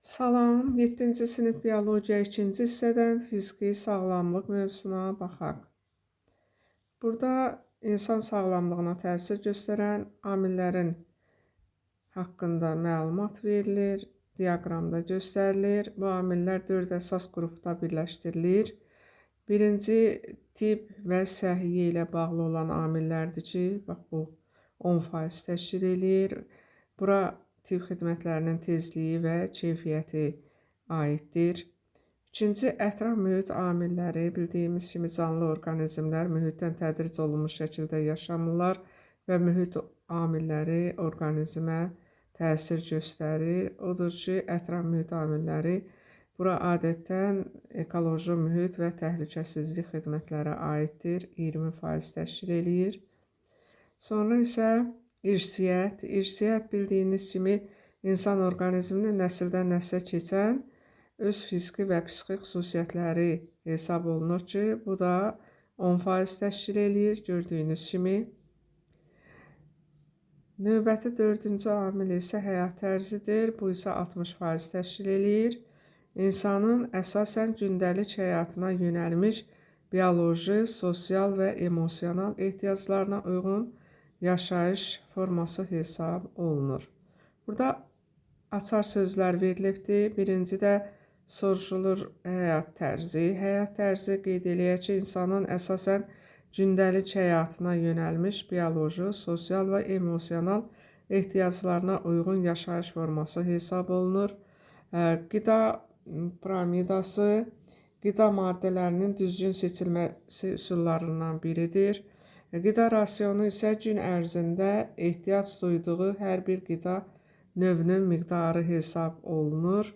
Salam, 7-ci sinif biologiya 2-ci hissədən fiziki sağlamlıq mövzusuna baxaq. Burada insan sağlamlığına təsir göstərən amillərin haqqında məlumat verilir, diaqramda göstərilir. Bu amillər 4 əsas qrupda birləşdirilir. Birinci tibb və səhiyyə ilə bağlı olan amillərdir ki, bax bu 10% təşkil eləyir. Bura tibb xidmətlərinin tezliyi və keyfiyyəti aiddir. İkinci, ətraf mühit amilləri. Bildiyimiz kimi canlı orqanizmlər mühitdən tədric olunmuş şəkildə yaşamırlar və mühit amilləri orqanizmə təsir göstərir. Odur ki, ətraf mühit amilləri bura adətən ekoloji mühit və təhlükəsizlik xidmətlərə aiddir. 20% təşkil eləyir. Sonra isə İrsiyyət. İrsiyyət bildiyiniz kimi insan orqanizminin nəsildən nəslə keçən öz fiziki və psixi xüsusiyyətləri hesab olunur ki, bu da 10% təşkil eləyir gördüyünüz kimi. Növbəti dördüncü amil isə həyat tərzidir. Bu isə 60% təşkil eləyir. İnsanın əsasən gündəlik həyatına yönəlmiş bioloji, sosial və emosional ehtiyaclarına uyğun yaşayış forması hesab olunur. Burada açar sözlər verilibdir. Birinci də soruşulur həyat tərzi. Həyat tərzi qeyd eləyək ki, insanın əsasən gündəlik həyatına yönəlmiş bioloji, sosial və emosional ehtiyaclarına uyğun yaşayış forması hesab olunur. Qida piramidası qida maddələrinin düzgün seçilməsi üsullarından biridir. Qida rasionu isə gün ərzində ehtiyac duyduğu hər bir qida növünün miqdarı hesab olunur.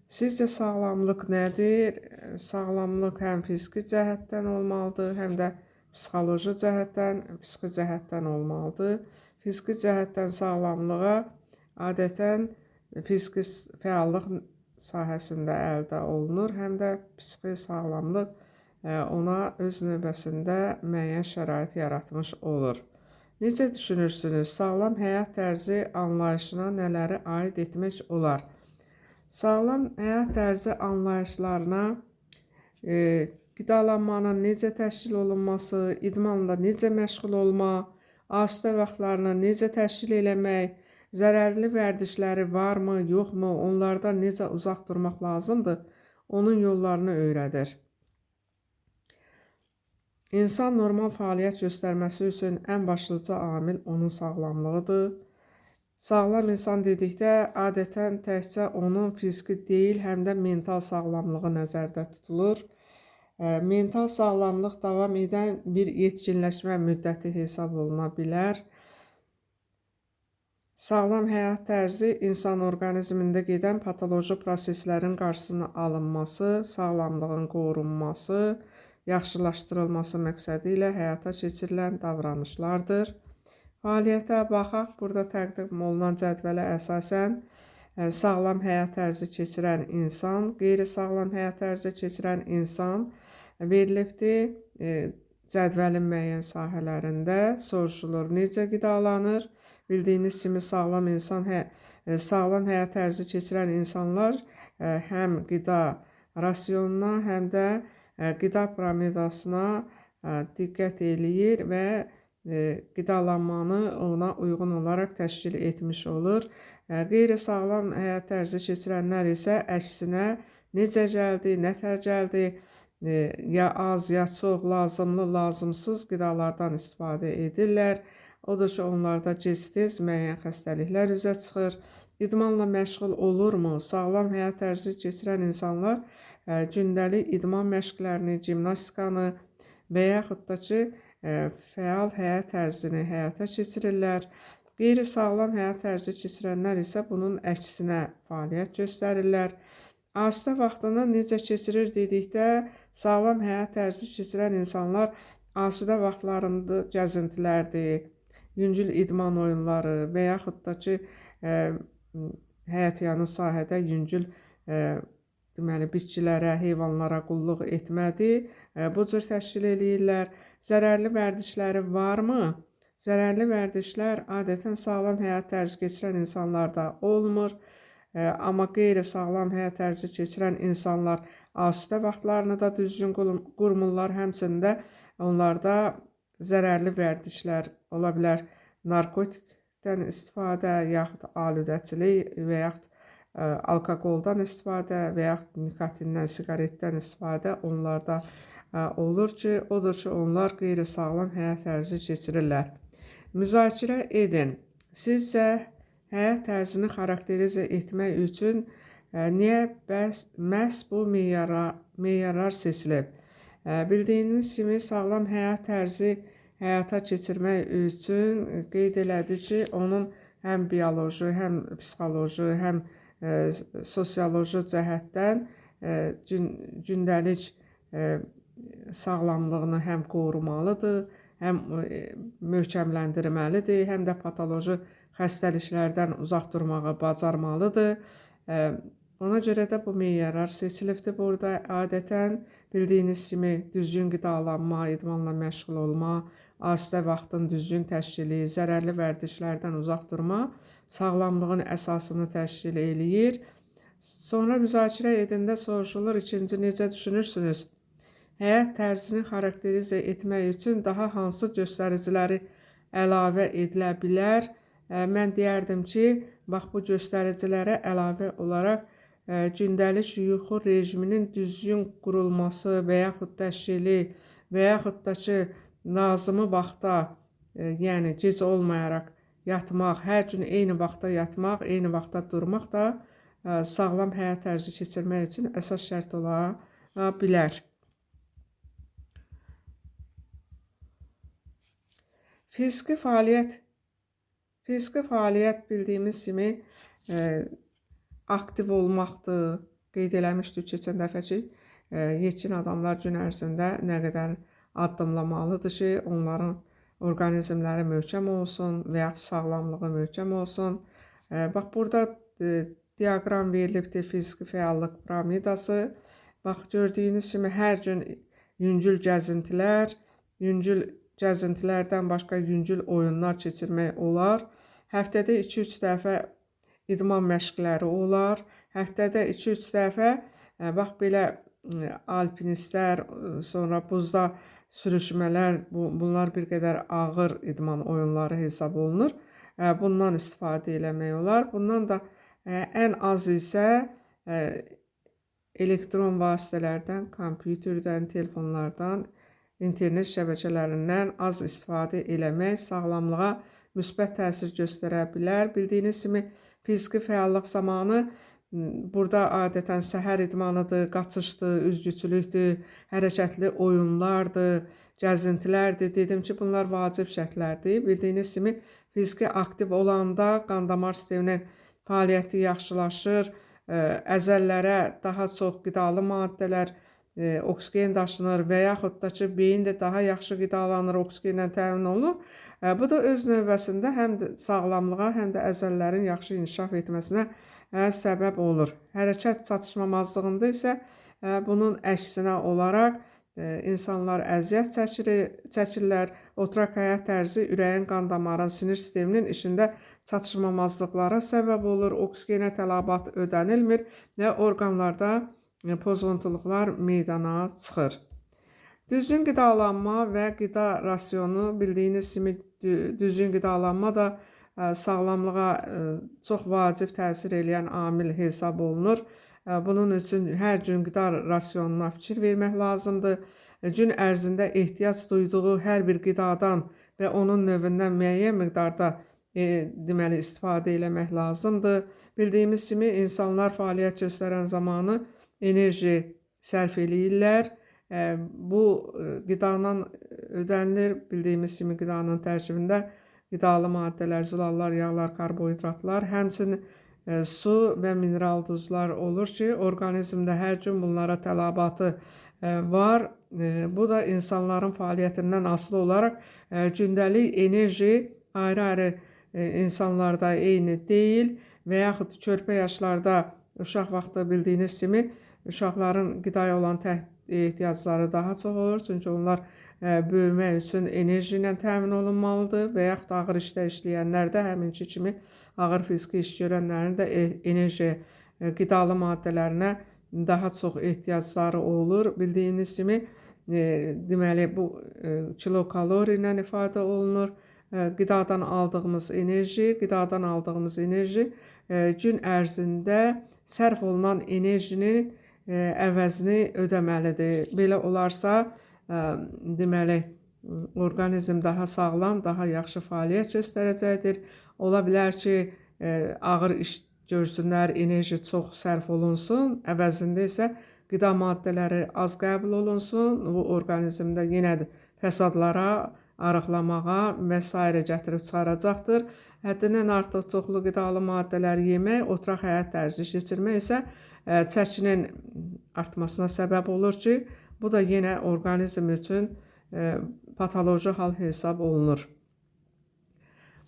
Sizcə sağlamlıq nədir? Sağlamlıq həm fiziki cəhətdən olmalıdır, həm də psixoloji cəhətdən, psixi cəhətdən olmalıdır. Fiziki cəhətdən sağlamlığa adətən fiziki fəallıq sahəsində əldə olunur, həm də psixi sağlamlıq ona öz növbəsində müəyyən şərait yaratmış olur. Necə düşünürsünüz? Sağlam həyat tərzi anlayışına nələri aid etmək olar? Sağlam həyat tərzi anlayışlarına qidalanmanın necə təşkil olunması, idmanla necə məşğul olma, asudə vaxtlarını necə təşkil eləmək, zərərli vərdişləri varmı, yoxmu, onlardan necə uzaq durmaq lazımdır, onun yollarını öyrədir. İnsan normal fəaliyyət göstərməsi üçün ən başlıca amil onun sağlamlığıdır. Sağlam insan dedikdə adətən təkcə onun fiziki deyil, həm də mental sağlamlığı nəzərdə tutulur. Mental sağlamlıq davam edən bir yetkinləşmə müddəti hesab oluna bilər. Sağlam həyat tərzi insan orqanizmində gedən patoloji proseslərin qarşısının alınması, sağlamlığın qorunması, yaxşılaşdırılması məqsədi ilə həyata keçirilən davranışlardır. Fəaliyyətə baxaq. Burada təqdim olunan cədvələ əsasən sağlam həyat tərzi keçirən insan, qeyri-sağlam həyat tərzi keçirən insan verilibdir. Cədvəlin müəyyən sahələrində soruşulur necə qidalanır. Bildiyiniz kimi sağlam insan, sağlam həyat tərzi keçirən insanlar həm qida rasionuna, həm də qida piramidasına diqqət eləyir və qidalanmanı ona uyğun olaraq təşkil etmiş olur. Qeyri-sağlam həyat tərzi keçirənlər isə əksinə necə gəldi, nə tər gəldi, ya az, ya çox, lazımlı, lazımsız qidalardan istifadə edirlər. Odur ki, onlarda gec-tez müəyyən xəstəliklər üzə çıxır. İdmanla məşğul olurmu? Sağlam həyat tərzi keçirən insanlar gündəlik idman məşqlərini, gimnastikanı və yaxud da ki, fəal həyat tərzini həyata keçirirlər. Qeyri-sağlam həyat tərzi keçirənlər isə bunun əksinə fəaliyyət göstərirlər. Asudə vaxtını necə keçirir dedikdə, sağlam həyat tərzi keçirən insanlar asudə vaxtlarında gəzintilərdir, yüngül idman oyunları və yaxud da ki, həyətyanı sahədə yüngül deməli, bitkilərə, heyvanlara qulluq etmədir. Bu cür təşkil eləyirlər. Zərərli vərdişləri varmı? Zərərli vərdişlər adətən sağlam həyat tərzi keçirən insanlarda olmur. Amma qeyri-sağlam həyat tərzi keçirən insanlar asudə vaxtlarını da düzgün qurmurlar, həmçinin də onlarda zərərli vərdişlər ola bilər. Narkotikdən istifadə, yaxud aludəçilik və yaxud alkoqoldan istifadə və yaxud nikotindən, siqaretdən istifadə onlarda olur ki, odur ki, onlar qeyri-sağlam həyat tərzi keçirirlər. Müzakirə edin. Sizcə həyat tərzini xarakterizə etmək üçün niyə məhz bu meyarlar seçilib? Bildiyiniz kimi, sağlam həyat tərzi həyata keçirmək üçün qeyd elədi ki, onun həm bioloji, həm psixoloji, həm sosioloji cəhətdən gündəlik sağlamlığını həm qorumalıdır, həm möhkəmləndirməlidir, həm də patoloji xəstəliklərdən uzaq durmağı bacarmalıdır. Ona görə də bu meyarlar seçilibdir burada. Adətən bildiyiniz kimi düzgün qidalanma, idmanla məşğul olma, asudə vaxtın düzgün təşkili, zərərli vərdişlərdən uzaq durma sağlamlığın əsasını təşkil eləyir. Sonra müzakirə edəndə soruşulur, ikinci, necə düşünürsünüz? Həyat tərzini xarakterizə etmək üçün daha hansı göstəriciləri əlavə edilə bilər? Mən deyərdim ki, bax bu göstəricilərə əlavə olaraq gündəlik yuxu rejiminin düzgün qurulması və yaxud təşkili və yaxud da ki, lazımı vaxta, yəni gec olmayaraq yatmaq, hər gün eyni vaxtda yatmaq, eyni vaxtda durmaq da sağlam həyat tərzi keçirmək üçün əsas şərt ola bilər. Fiziki fəaliyyət bildiyimiz kimi aktiv olmaqdır. Qeyd eləmişdik keçən dəfə ki, yetkin adamlar gün ərzində nə qədər addımlamalıdır ki, onların orqanizmləri möhkəm olsun və yaxud sağlamlığı möhkəm olsun. Bax, burada diaqram verilibdir, fiziki fəallıq piramidası. Bax, gördüyünüz kimi hər gün yüngül gəzintilər, yüngül gəzintilərdən başqa yüngül oyunlar keçirmək olar. Həftədə 2-3 dəfə idman məşqləri olar. Həftədə 2-3 dəfə bax belə alpinistlər, sonra buzda sürüşmələr, bunlar bir qədər ağır idman oyunları hesab olunur. Bundan istifadə eləmək olar. Bundan da ən az isə elektron vasitələrdən, kompüterdən, telefonlardan, internet şəbəkələrindən az istifadə eləmək sağlamlığa müsbət təsir göstərə bilər. Bildiyiniz kimi fiziki fəallıq zamanı burada adətən səhər idmanıdır, qaçışdır, üzgüçülükdür, hərəkətli oyunlardır, gəzintilərdir. Dedim ki, bunlar vacib şərtlərdir. Bildiyiniz kimi fiziki aktiv olanda qan-damar sisteminin fəaliyyəti yaxşılaşır, əzəllərə daha çox qidalı maddələr, oksigen daşınır və yaxud da ki, beyin də daha yaxşı qidalanır, oksigenlə təmin olunur. Bu da öz növbəsində həm də sağlamlığa, həm də əzəllərin yaxşı inkişaf etməsinə səbəb olur. Hərəkət çatışmamazlığında isə bunun əksinə olaraq insanlar əziyyət çəkirlər. Oturaq həyat tərzi ürəyin, qan damarın, sinir sisteminin işində çatışmamazlıqlara səbəb olur. Oksigenə tələbat ödənilmir və orqanlarda pozğuntuluqlar meydana çıxır. Düzgün qidalanma və qida rasionu, bildiyiniz kimi düzgün qidalanma da sağlamlığa çox vacib təsir eləyən amil hesab olunur. Bunun üçün hər gün qida rasionuna fikir vermək lazımdır. Gün ərzində ehtiyac duyduğu hər bir qidadan və onun növündən müəyyən miqdarda deməli istifadə eləmək lazımdır. Bildiyimiz kimi insanlar fəaliyyət göstərən zamanı enerji sərf eləyirlər. Bu qidanın ödənilir. Bildiyimiz kimi qidanın tərkibində qidalı maddələr, zülallar, yağlar, karbohidratlar, həmçinin su və mineral duzlar olur ki, orqanizmdə hər gün bunlara tələbatı var. Bu da insanların fəaliyyətindən asılı olaraq gündəlik enerji ayrı-ayrı insanlarda eyni deyil və yaxud körpə yaşlarda uşaq vaxtı bildiyiniz kimi uşaqların qidaya olan ehtiyacları daha çox olur. Çünki onlar böyümək üçün enerji ilə təmin olunmalıdır və yaxud ağır işdə işləyənlər də həminki kimi Ağır fiziki iş görənlərin də enerji, qidalı maddələrinə daha çox ehtiyacları olur. Bildiyiniz kimi, deməli, bu kilokalori ilə ifadə olunur. Qidadan aldığımız enerji, gün ərzində sərf olunan enerjinin əvəzini ödəməlidir. Belə olarsa, deməli, orqanizm daha sağlam, daha yaxşı fəaliyyət göstərəcəkdir. Ola bilər ki, ağır iş görsünlər, enerji çox sərf olunsun, əvəzində isə qida maddələri az qəbul olunsun. Bu, orqanizmdə yenə də fəsadlara, arıqlamağa və s. gətirib çıxaracaqdır. Həddindən artıq çoxlu qidalı maddələri yemək, oturaq həyat tərzi keçirmək isə çəkinin artmasına səbəb olur ki, bu da yenə orqanizm üçün patoloji hal hesab olunur.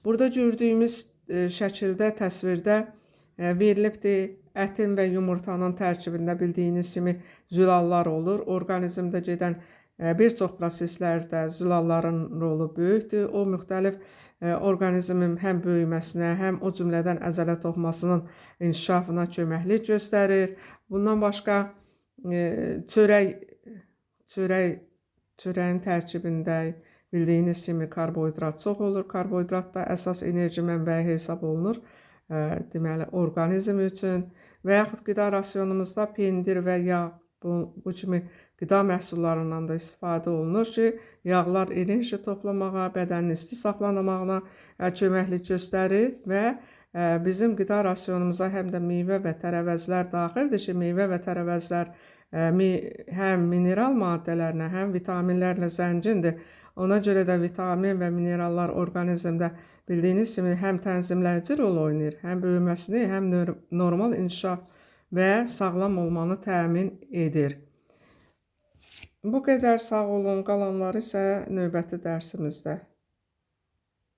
Burada gördüyümüz şəkildə, təsvirdə verilibdir ətin və yumurtanın tərkibində bildiyiniz kimi zülallar olur. Orqanizmdə gedən bir çox proseslərdə zülalların rolu böyükdür. O, müxtəlif orqanizmin həm böyüməsinə, həm o cümlədən əzələ toxumasının inkişafına köməklik göstərir. Bundan başqa çörəyin tərkibində bildiyiniz kimi karbohidrat çox olur. Karbohidrat da əsas enerji mənbəyi hesab olunur. Deməli, orqanizm üçün və yaxud qida rasionumuzda pendir və yağ, bu kimi qida məhsullarından da istifadə olunur ki, yağlar enerji toplamağa, bədənin isti saxlanmağına köməklik göstərir və bizim qida rasionumuza həm də meyvə və tərəvəzlər daxildir ki, meyvə və tərəvəzlər həm mineral maddələrlə, həm vitaminlərlə zəngindir. Ona görə də vitamin və minerallar orqanizmdə bildiyiniz kimi həm tənzimləyici rol oynayır, həm böyüməsini, həm normal inkişaf və sağlam olmanı təmin edir. Bu qədər, sağ olun, qalanları isə növbəti dərsimizdə.